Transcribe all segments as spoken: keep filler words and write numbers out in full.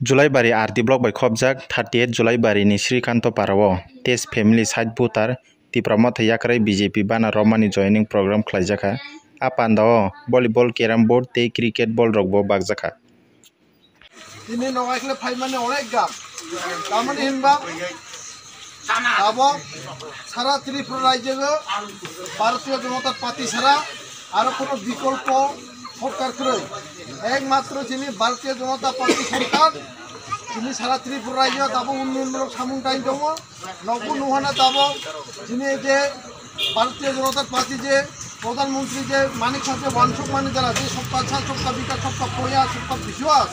Julaibari R D block bai khopjak thirty eight Julaibari ni Srikanto Para o Tej family side voter Tipra Motha yakarwi B J P bana romani joining program khlaijakha. A panda o volleyball, carrom board tei cricket ball rokbo bakjakha. Tini nogai khle phaimani onek gam. Tamoni hinba abo sara Tripura rajyo Bharatiya Janata Party sara aro kono bikolpo sorkar kwrwi. Ekmatro chini Bharatiya Janata Party sorkar chini sara Tripura rajyo abo unnoyonmulok samung tangwi tongo. Nokbo nuhana tabok chini je Bharatiya Janata Party je Pradhan Mantri je Manik Saha je wansuk mani jara je Sabka Saath, Sabka Vikas, Sabka Prayas, Sabka Vishwas,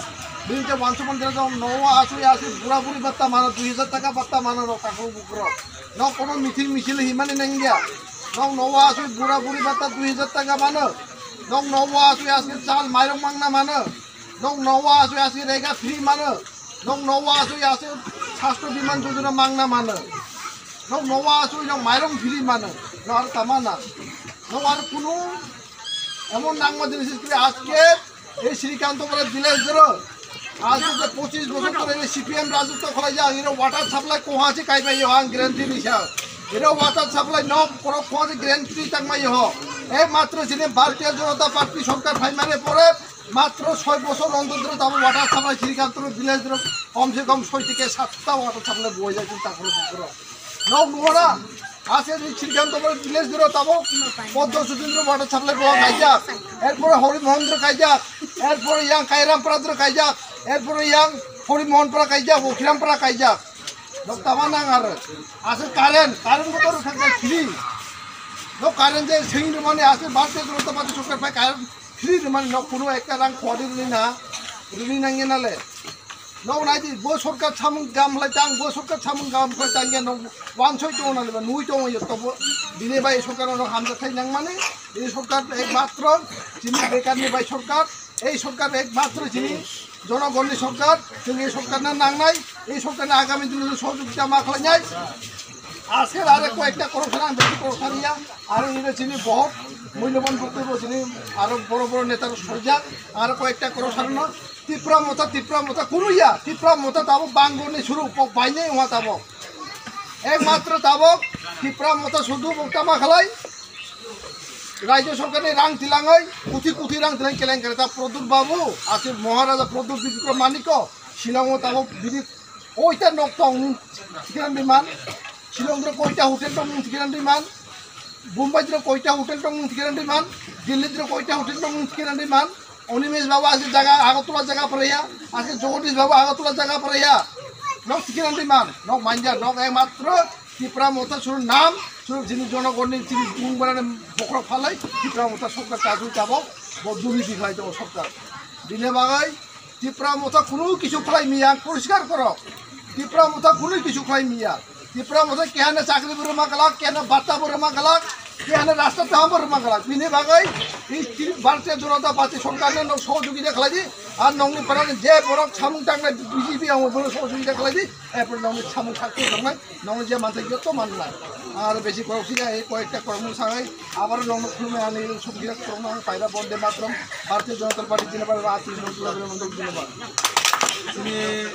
bini je wansuk mani jara jong nogo asui asui bura buri batta mano, dui hajar taka batta mano rok kakro bukro. Nok kono meeting misil himani nengya. Nok nogo asui bura buri batta dui hajar taka mano. Nok nogo asui asui chal mairok mangna mano. Nok nogo asui asui rega free mano. Nok nogo asui asui sastro biman jojona mangna mano. Nok nogo asui nok mairong free mano. Nok aro tama na. Nok aro kunu emon nangma jinis kre aske ei Srikanto Para village doro. Aske je pochish bochor dhore ei C P M rajotto khlaijak, ero water supply koha se kaibai yo ang guarantee risa. Ero water supply nok korok koha se guarantee tangmai yo. Ei matro jini Bharatiya Janata Party sorkar phaimani pore Matro soi bosor ontor ontor tamo water supply Srikanto village rok kom se kom soi theke satta water supply boi jai chwng takro bukro. Nok nuhora ase ni Srikanto village rok tamo poddo sudindro water supply boi kaijak. Erpore Hori Mohendro kaijak. Erpore yang Kairam Pradro kaijak. Erpore yang Hori Mohan Pra kaijak, Okhiram Pra kaijak. Nok tama nang ar ase current, current motor thakjak free. Nok current je sing mane ase Bharatiya Janata Party sorkar pai current Free rwmani nok kunu ekta rang khwadi rwni na, rwni nangya nale. Nok naidi bo sorkar samung gam khlai tang, bo sorkar samung gam khlai tang ya nok wansoi tongo nale ba nui tongo ya tobo. Bini bai sorkar no hamjathai nangmani, bini sorkar ekmatro chini bekarni bai sorkar, ei sorkar ekmatro chini jonogonni sorkar, chwng ei sorkarno nangnai, ei sorkarni agami dino sohojogita ma khlainai. Aske are koyekta koroksa ang besi koroksa ya, are ino chini bohot mulyoban boktobyo chini aro boro boro neta rok sorijak, aro koyekta koroksa no Tipra Motha, Tipra Motha kunu ya, Tipra Motha tabo bangoni suru pok bainai wngma tabo. Ekmatro tabo Tipra Motha sudu bokta ma khlai, Rajya sorkarni rang tilangwi, kuthi kuthi rang tilang kelenkari ta Pradyot Babu, ase Maharaja Pradyot Bikram Manikya, Shillong o tabo bini koita nok tong nung tikiran di man, Shillong dro koita hotel tong nung tikiran di man, Bombay dro koita hotel tong nung tikiran di man, Delhi dro koita hotel tong nung tikiran di man, Animesh Babu ase jaga Agartala jaga paraya, ase Jagadish Babu Agartala jaga paraya, nok tikiran di man, nok manja, nok ekmatro Tipra Motha suru nam, suru jini jonogonni jini bung barani bokhorok phalai, Tipra Motha sorkar chajui tabok, bo duri di khlai tongo sorkar. Bini bagwi Tipra Motha kunu kisu khlai miya, poriskar korok. Tipra Motha kunu kisu khlai miya. Tipra Motha kehane chakri bo rwma glak, kehane bata bo rwma glak, kehane rasta tama bo rwma glak. Bini bagwi ei Tri-, Bharatiya Janata Party sorkarno nok sohojogita khlai di, ar nokni parani je borok samung tangnai B J P amo bono sohojogita khlai di, erpor nokni samung thakti tongnai. Nokni je manthai joto manna. Ar besi korok sida, ei koyekta korokmung sangai, abaro nokno khulumwi ani sumkhe korokno ang paida Bonde Mataram, Bharatiya Janata Party Jinabad, Rati Nokla Bere Mandal Jinabad. Chini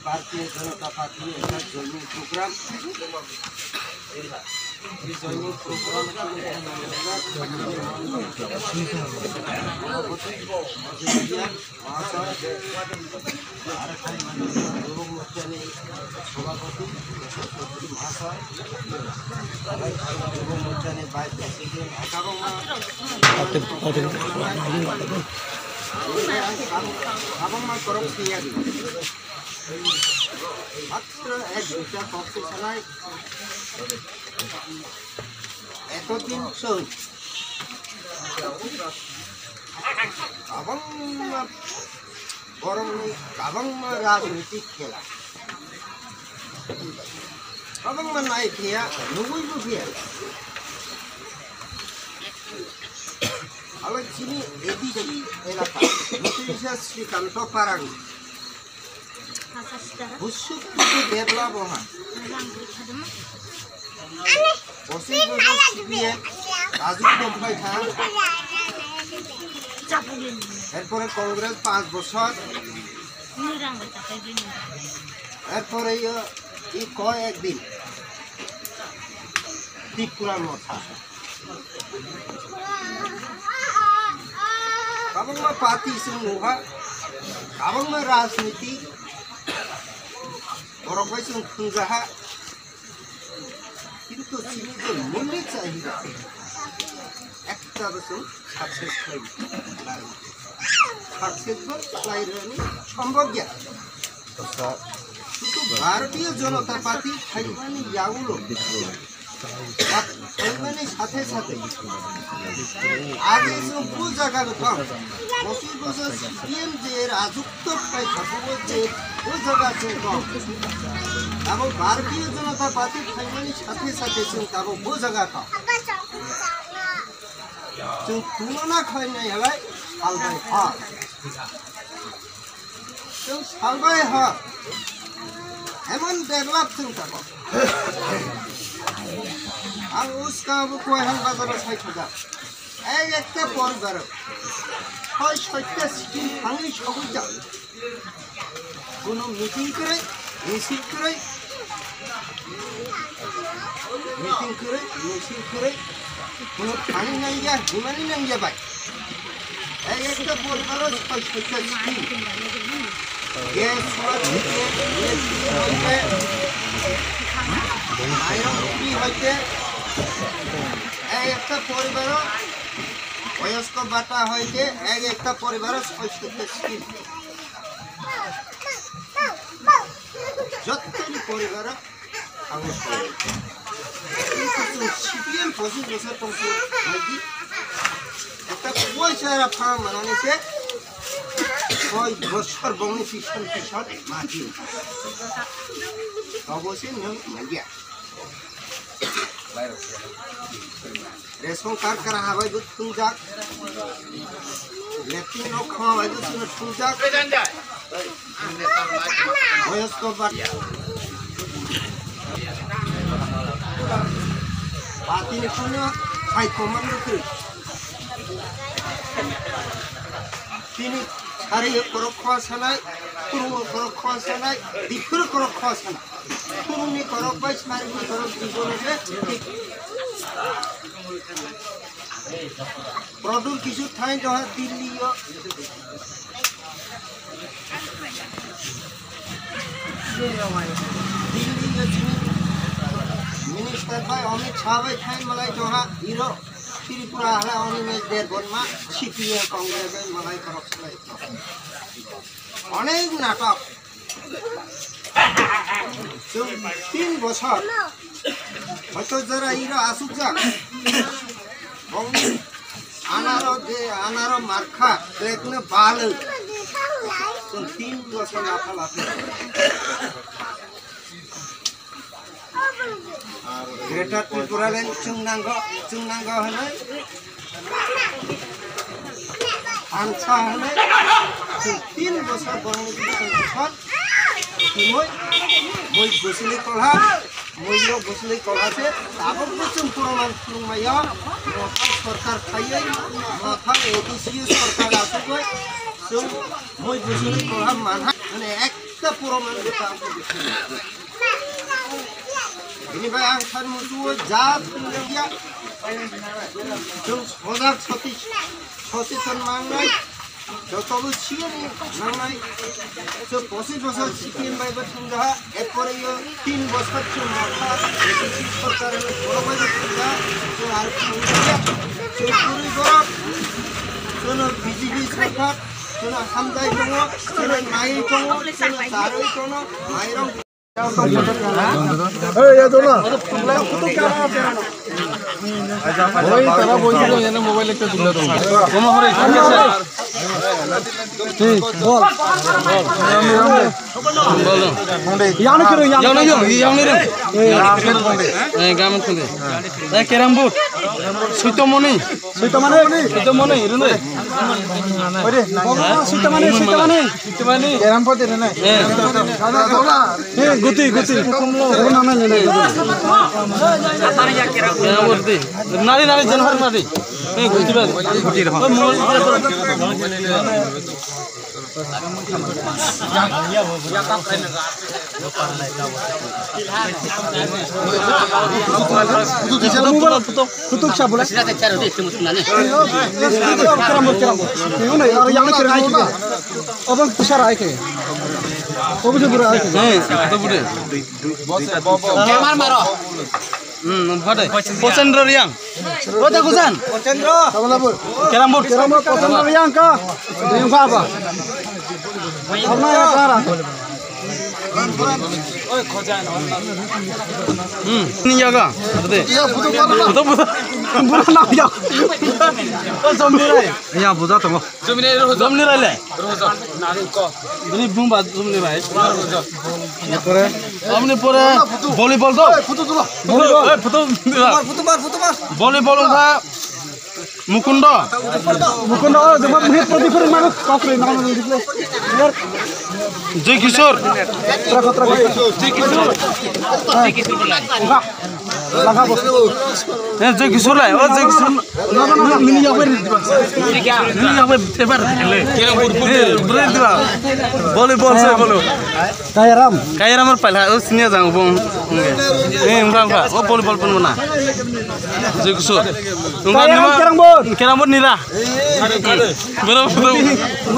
Bharatiya Janata Party ekta joining program. Ei joining program সভাপতি মহাশয়, যুব মোর্চার vice president, Habang man korok siya di. Matra ek duita kok se sanai. Eto din so. Kabang ma borok ni kabang ma rajnitik khela. Kabang ma nai phiya, nugui bo phiya. Alo chini A D C elaka, Mutisa Srikanto Parang. Busuk kutu debla boha. পঁচিশ বছর সিপিএম রাজত্ব দখল খায়। এরপরে কংগ্রেস পাঁচ বছর। এরপরে ইয়ে, ই কয় একদিন ত্রিপুরার মথা। Kabangma party chwng nukha, kabangma rajniti borok bai chwng thwngjaha, kintu chini je mulik chahida ekta bo chwng success khlai, success bo khlai rwni sombhob ya. Sudu Bharatiya Janata Party phaimani yagulo, phaimani sathe sathe age chwng bo jaga no thang, bosi bosi CPM je rajotw khai thangbo je bo jaga chwng thang. Abo Bharatiya Janata Party phaimani sathe sathe chwng tabuk bo jaga thang. Chwng tulona khlainai halai salbai ha. Chwng salbai ha. Emon develop chwng tako. Ang uska bo Koihan bazar o sai khuda. Ek ekta poribar o. Soi soita scheme thangwi sogwi ta. Kono meeting kwrwi, misil kwrwi, meeting kwrwi, misil kwrwi, kono thani nangya, himani nangya bai. Ek ekta poribaro soi soita scheme. Gas, solar, electricity hoite, mairong free hoite, ek ekta poribaro, boyosko bata hoite, ek ekta poribaro soi soita scheme. Jottoni poribaro abo soi. Kintu chwng CPM pochis bosor tongsi nai di. Ekta poisa ra pha manani se soi bosor bongni pison pison magi. Obo se nwng magi. Ration card kara habai bo thungjak. Latrine rok khama bai bo chwngno thungjak. Boyosko bat. Ba tini kheno hai komando kwrwi. Tini sari korok khwa sanai, kurungo korok khwa sanai, diphuru korok khwa sanai. Kurungni korok bai smarikni korok dibono se thik. Produl kisu thain doha Delhi o. Delhi o chini minister bai Amit Shah bai thain malai doha hero Tripura hala oni me der bonma C P M Congress bai malai korok salai. Onek natok. Chwng tin bosor hoito jora iro asukjak. Bongni anaro de anaro markha trekno balw. Chwng tin bosor lapha lapha. Greater Tripura Land chwng nango, chwng nango hwnwi. Ang sa hwnwi, chwng tin bosor borokni bising bosor, chwngwi, mui bwswlwi kolha, muirok bwswlwi kolha se, tabukbo chwng proman phunukmaya, mothang sorkar khaiwi, mothang A D C sorkar achugwi, chwng mui bwswlwi kolha manha, hwnwi ekta proman bwtang. Bini bai ang san musuo jat ya. Chwng sojak soti, soseton mangnai. Jotobo siyani nangnai. Chwng pochis bosor C P M bai bo thangjaha. Erpore yo tin bosor chwng motha A D C sorkar ni borok bai bo thangjaha. Chwng ar thangjaha. Chwng kwrwi borok. Chwngno B J P sorkar. Chwngno hamjai tongo. Chwngno naiwi tongo. Chwngno charwi tongo. Mairong. ওই তারা বলছিল যেন মোবাইল একটা তুলে দেবো। Bol. Yang ni kiri, yang ni kiri. Yang ni kiri. Eh, gamin kiri. Eh, carrom board. Suitomoni. Suitomoni. Suitomoni, rene. Suitomoni, Suitomoni. Suitomoni. Carrom board rene. Eh. Eh, guti, guti. Nari, nari, janwar nari. Eh, guti ba. Guti ba. Kutuk sa bula. Carrom board, carrom board. Ini orang yang kira aiki. Abang pusara aiki. Abang pusara aiki. Eh, itu bude. Kemar maro. Hmm, bade. Pochendro Riang. Rota kusan. Pochendro. Kamalapur. Carrom board. Carrom board Pochendro Riang ka. Riang ka apa? Apa ya cara? Hmm, ini ya ka. Bade. Iya, butuh mana? Butuh, butuh. Butuh na ya. Oh, zombie rai. Iya, butuh tunggu. Zombie rai, zombie rai le. Bini bumba jumni bai. Pore. Amni pore volleyball to. Volleyball. Eh, photo. Photo mar, photo mar, photo mar. Volleyball wngkha Mukundo. Mukundo, oh, jemma muhit prodip puri mano, kokri, nang, nang, nang, nang. Joy Kishore. Trakha, trakha. Joy Kishore. Wah. Langkha bo. Eh, Joy Kishore lai, oh, Joy Kishore. Nini yak bai, nini yak bai, tebar. Eh, bro, diba. Volleyball se bolo. Kairam. Kairam ar palha, oh, sini jang bong. Eh, ungka, ungka. Oh, volleyball pun mana. Joy Kishore. Ungka Kairam nima, carrom board. Carrom board nira. Bro, bro.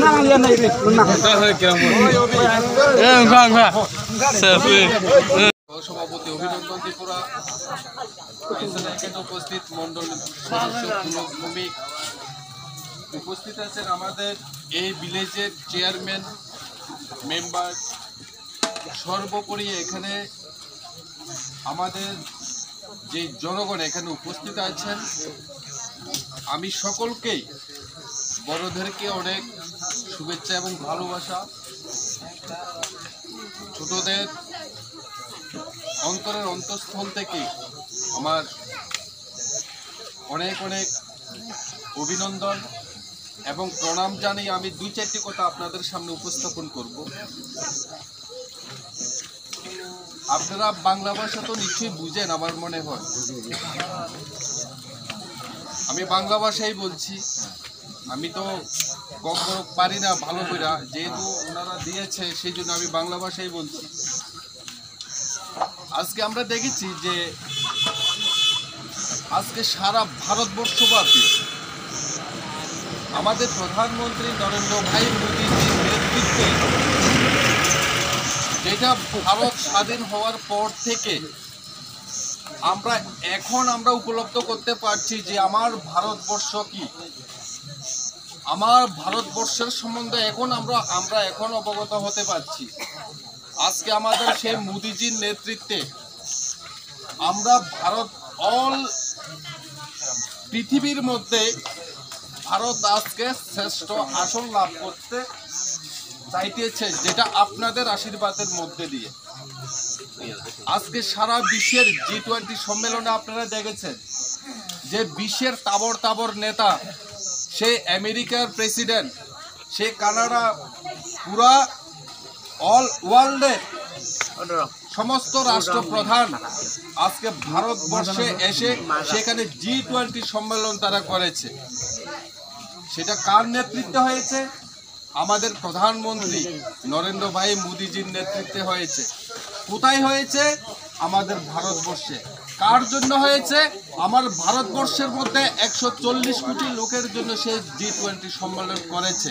Nang lian nai, nang. Eh, ungka, ungka. Selfie. সভাপতি অভিনন্দন ত্রিপুরা, এছাড়া এখানে উপস্থিত মণ্ডল সদস্য, পুরভূমিক, উপস্থিত আছেন আমাদের এই ভিলেজের চেয়ারম্যান, মেম্বার, সর্বোপরি এখানে আমাদের যে জনগণ এখানে উপস্থিত আছেন, আমি সকলকেই, বড়দেরকে অনেক শুভেচ্ছা এবং ভালোবাসা। ছোটদের অন্তরের অন্তঃস্থল থেকে আমার অনেক অনেক অভিনন্দন এবং প্রণাম জানিয়ে আমি দুই চারটি কথা আপনাদের সামনে উপস্থাপন করব। আপনারা বাংলা ভাষা তো নিশ্চয়ই বুঝেন আমার মনে হয়। আমি বাংলা ভাষাই বলছি। আমি তো কম বড় পারি না ভালো কইরা, যেহেতু ওনারা দিয়েছে সেই জন্য আমি বাংলা ভাষাই বলছি। আজকে আমরা দেখেছি যে আজকে সারা ভারতবর্ষব্যাপী আমাদের প্রধানমন্ত্রী নরেন্দ্র ভাই মোদীজির নেতৃত্বে, যেটা ভারত স্বাধীন হওয়ার পর থেকে আমরা এখন আমরা উপলব্ধ করতে পারছি যে আমার ভারতবর্ষ কি, আমার ভারতবর্ষের সম্বন্ধে এখন আমরা আমরা এখন অবগত হতে পারছি। আজকে আমাদের সেই মোদিজির নেতৃত্বে আমরা ভারত, অল পৃথিবীর মধ্যে ভারত আজকে শ্রেষ্ঠ আসন লাভ করতে চাইতেছে, যেটা আপনাদের আশীর্বাদের মধ্যে দিয়ে। আজকে সারা বিশ্বের জি টোয়েন্টি সম্মেলনে আপনারা দেখেছেন যে বিশ্বের তাবড় তাবড় নেতা, সেই আমেরিকার প্রেসিডেন্ট, সে কানাডা, পুরা অল ওয়ার্ল্ডের সমস্ত রাষ্ট্রপ্রধান আজকে ভারতবর্ষে এসে সেখানে জি টোয়েন্টি সম্মেলন তারা করেছে। সেটা কার নেতৃত্বে হয়েছে? আমাদের প্রধানমন্ত্রী নরেন্দ্র ভাই মোদিজির নেতৃত্বে হয়েছে। কোথায় হয়েছে? আমাদের ভারতবর্ষে। কার জন্য হয়েছে? আমার ভারতবর্ষের মধ্যে একশো চল্লিশ কোটি লোকের জন্য সে জি টোয়েন্টি সম্মেলন করেছে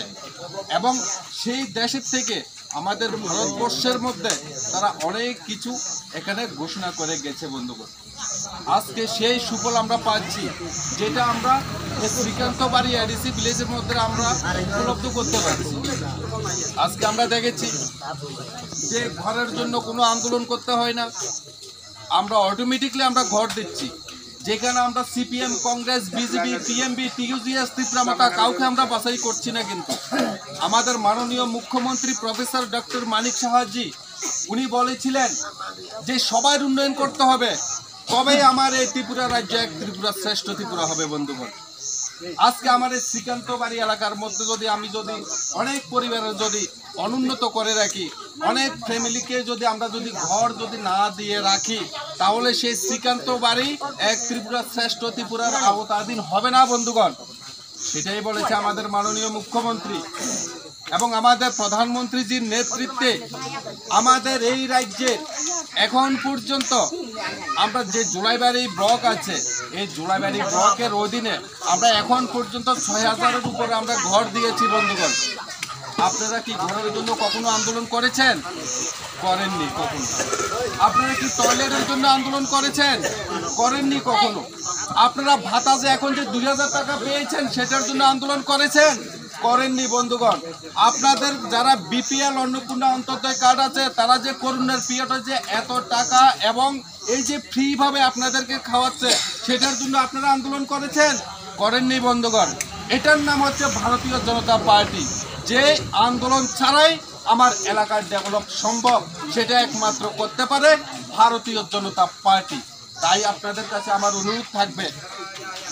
এবং সেই দেশের থেকে আমাদের ভারতবর্ষের মধ্যে তারা অনেক কিছু এখানে ঘোষণা করে গেছে, বন্ধুগণ। আজকে সেই সুফল আমরা পাচ্ছি, যেটা আমরা এই শ্রীকান্ত বাড়ি এডিসি ভিলেজের মধ্যে আমরা উপলব্ধ করতে পারছি। আজকে আমরা দেখেছি যে ঘরের জন্য কোনো আন্দোলন করতে হয় না, আমরা অটোমেটিকলি আমরা ঘর দিচ্ছি। যেখানে আমরা সিপিএম, কংগ্রেস, বিজেপি, টিএমবি, টিইউজিএস, ত্রিপুরা মথা কাউকে আমরা বাছাই করছি না, কিন্তু আমাদের মাননীয় মুখ্যমন্ত্রী প্রফেসর ডক্টর মানিক সাহাজি উনি বলেছিলেন যে সবার উন্নয়ন করতে হবে, তবেই আমার এই ত্রিপুরা রাজ্য এক ত্রিপুরা শ্রেষ্ঠ ত্রিপুরা হবে, বন্ধুগণ। আজকে আমার এই শ্রীকান্ত বাড়ি এলাকার মধ্যে যদি আমি যদি অনেক পরিবারের যদি অনুন্নত করে রাখি, অনেক ফ্যামিলিকে যদি আমরা যদি ঘর যদি না দিয়ে রাখি, তাহলে সেই শ্রীকান্ত বাড়ি এক ত্রিপুরা শ্রেষ্ঠ ত্রিপুরার আওতাধীন হবে না, বন্ধুগণ। সেটাই বলেছে আমাদের মাননীয় মুখ্যমন্ত্রী এবং আমাদের প্রধানমন্ত্রীজির নেতৃত্বে আমাদের এই রাজ্যে এখন পর্যন্ত আমরা যে জুলাইবাড়ি ব্লক আছে, এই জুলাইবাড়ি ব্লকের অধীনে আমরা এখন পর্যন্ত ছয় হাজারের উপরে আমরা ঘর দিয়েছি, বন্ধুগণ। আপনারা কি ঘরের জন্য কখনো আন্দোলন করেছেন? করেননি কখনো। আপনারা কি টয়লেটের জন্য আন্দোলন করেছেন? করেননি কখনো। আপনারা ভাতা যে এখন যে দুই হাজার টাকা পেয়েছেন, সেটার জন্য আন্দোলন করেছেন? করেননি, বন্ধুগণ। আপনাদের যারা বিপিএল, অন্নপূর্ণা, অন্তোদয় কার্ড আছে, তারা যে করোনার পিরিয়ডে যে এত টাকা এবং এই যে ফ্রি ভাবে আপনাদেরকে খাওয়াচ্ছে, সেটার জন্য আপনারা আন্দোলন করেছেন? করেননি, বন্ধুগণ। এটার নাম হচ্ছে ভারতীয় জনতা পার্টি। যে আন্দোলন ছাড়াই আমার এলাকার ডেভেলপ সম্ভব, সেটা একমাত্র করতে পারে ভারতীয় জনতা পার্টি। তাই আপনাদের কাছে আমার অনুরোধ থাকবে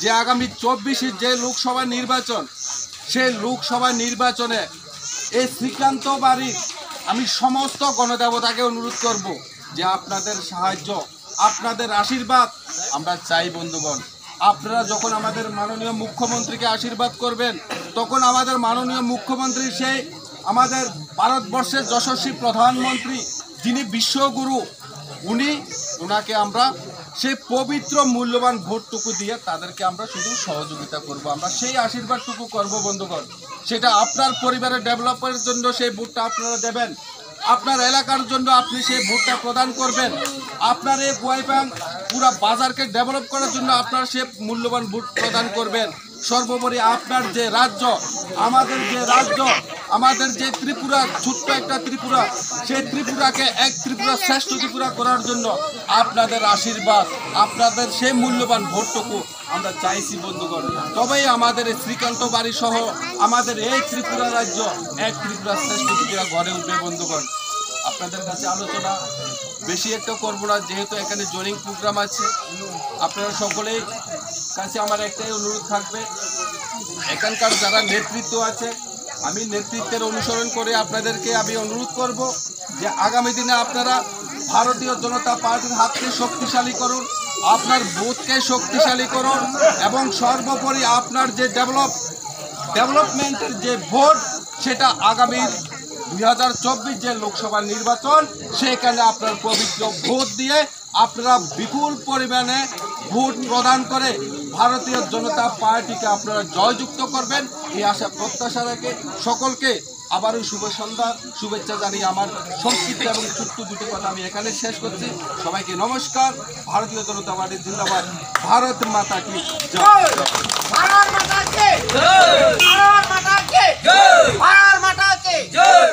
যে আগামী চব্বিশে যে লোকসভা নির্বাচন, সেই লোকসভা নির্বাচনে এই শ্রীকান্ত বাড়ির আমি সমস্ত গণদেবতাকে অনুরোধ করব যে আপনাদের সাহায্য, আপনাদের আশীর্বাদ আমরা চাই, বন্ধুগণ। আপনারা যখন আমাদের মাননীয় মুখ্যমন্ত্রীকে আশীর্বাদ করবেন, তখন আমাদের মাননীয় মুখ্যমন্ত্রী সেই আমাদের ভারতবর্ষের যশস্বী প্রধানমন্ত্রী, যিনি বিশ্বগুরু, উনি, ওনাকে আমরা সেই পবিত্র মূল্যবান ভোটটুকু দিয়ে তাদেরকে আমরা শুধু সহযোগিতা করব। আমরা সেই আশীর্বাদটুকু করব, বন্ধুগণ। সেটা আপনার পরিবারের ডেভেলপের জন্য সেই ভোটটা আপনারা দেবেন, আপনার এলাকার জন্য আপনি সেই ভোটটা প্রদান করবেন, আপনার এই গোয়াইপাং পুরা বাজারকে ডেভেলপ করার জন্য আপনার সে মূল্যবান ভোট প্রদান করবেন। সর্বোপরি আপনার যে রাজ্য, আমাদের যে রাজ্য, আমাদের যে ত্রিপুরা, ছোট্ট একটা ত্রিপুরা, সেই ত্রিপুরাকে এক ত্রিপুরা শ্রেষ্ঠ ত্রিপুরা করার জন্য আপনাদের আশীর্বাদ, আপনাদের সেই মূল্যবান ভোটটুকু আমরা চাইছি, বন্ধুগণ। তবেই আমাদের এই শ্রীকান্ত বাড়ি সহ আমাদের এই ত্রিপুরা রাজ্য এক ত্রিপুরা শ্রেষ্ঠ ত্রিপুরা গড়ে উঠবে, বন্ধুগণ। আপনাদের কাছে আলোচনা বেশি একটা করব না, যেহেতু এখানে জয়নিং প্রোগ্রাম আছে। আপনারা সকলেই কাছে আমার একটাই অনুরোধ থাকবে, এখানকার যারা নেতৃত্ব আছে, আমি নেতৃত্বের অনুসরণ করে আপনাদেরকে আমি অনুরোধ করব যে আগামী দিনে আপনারা ভারতীয় জনতা পার্টির হাতকে শক্তিশালী করুন, আপনার বুথকে শক্তিশালী করুন এবং সর্বোপরি আপনার যে ডেভেলপ ডেভেলপমেন্টের যে ভোট, সেটা আগামী দুই হাজার চব্বিশ যে লোকসভা নির্বাচন, সেখানে আপনার পবিত্র ভোট দিয়ে আপনারা বিপুল পরিমাণে ভোট প্রদান করে ভারতীয় জনতা পার্টিকে আপনারা জয়যুক্ত করবেন, এই আশা প্রত্যাশা রেখে সকলকে আবারও শুভ সন্ধ্যা শুভেচ্ছা জানিয়ে আমার সংক্ষিপ্ত এবং ছোট্ট দুটি কথা আমি এখানে শেষ করছি। সবাইকে নমস্কার। ভারতীয় জনতা পার্টি জিন্দাবাদ। ভারত মাতা কি জয়। ভারত মাতা কি জয়। ভারত মাতা কি জয়। ভারত মাতা কি জয়।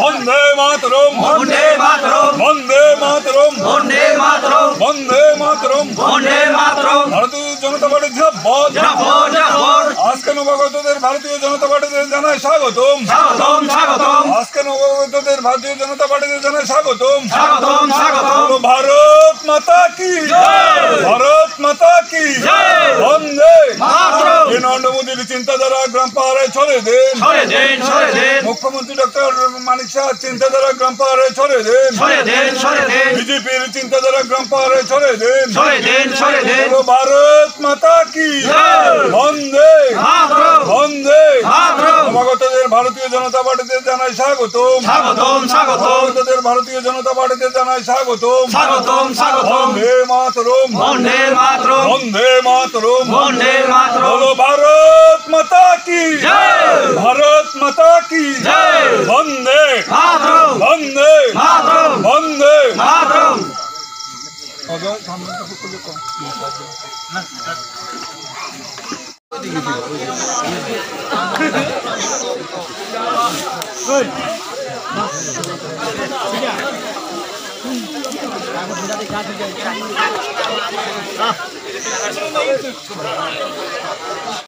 বন্দে মাতরম। বন্দে মাতরম। বন্দে মাতরম। বন্দে মাতরম। বন্দে মাতরম। বন্দে মাতরম। ভারতীয় জনতা পার্টি জিন্দাবাদ। জিন্দাবাদ, জিন্দাবাদ। আজকে নবাগতদের ভারতীয় জনতা পার্টিতে জানাই স্বাগতম। স্বাগতম, স্বাগতম। আজকে নবাগতদের ভারতীয় জনতা পার্টিতে জানাই স্বাগতম। স্বাগতম, স্বাগতম। বলো ভারত মাতা কি জয়। ভারত মাতা কি জয়। বন্দে মাতরম। এই নরেন্দ্র মোদীর চিন্তাধারা গ্রাম পাহাড়ে ছড়িয়ে দিন। ছড়িয়ে দিন, ছড়িয়ে দিন। মুখ্যমন্ত্রী ডক্টর মানিক সাহার চিন্তাধারা গ্রাম পাহাড়ে ছড়িয়ে দিন। ছড়িয়ে দিন, ছড়িয়ে দিন। বিজেপির চিন্তাধারা গ্রাম পাহাড়ে ছড়িয়ে দিন। ছড়িয়ে দিন, ছড়িয়ে দিন। বলো ভারত মাতা কি জয়। বন্দে মাতরম। বন্দে মাতরম। নবাগতদের ভারতীয় জনতা পার্টিতে জানাই স্বাগতম। স্বাগতম, স্বাগতম। নবাগতদের ভারতীয় জনতা পার্টিতে জানাই স্বাগতম। স্বাগতম, স্বাগতম। বন্দে মাতরম। বন্দে মাতরম। বন্দে মাতরম। বন্দে মাতরম। বলো ভারত মাতা কি জয়। ভারত মাতা কি জয়। বন্দে মাতরম। বন্দে মাতরম। বন্দে মাতরম।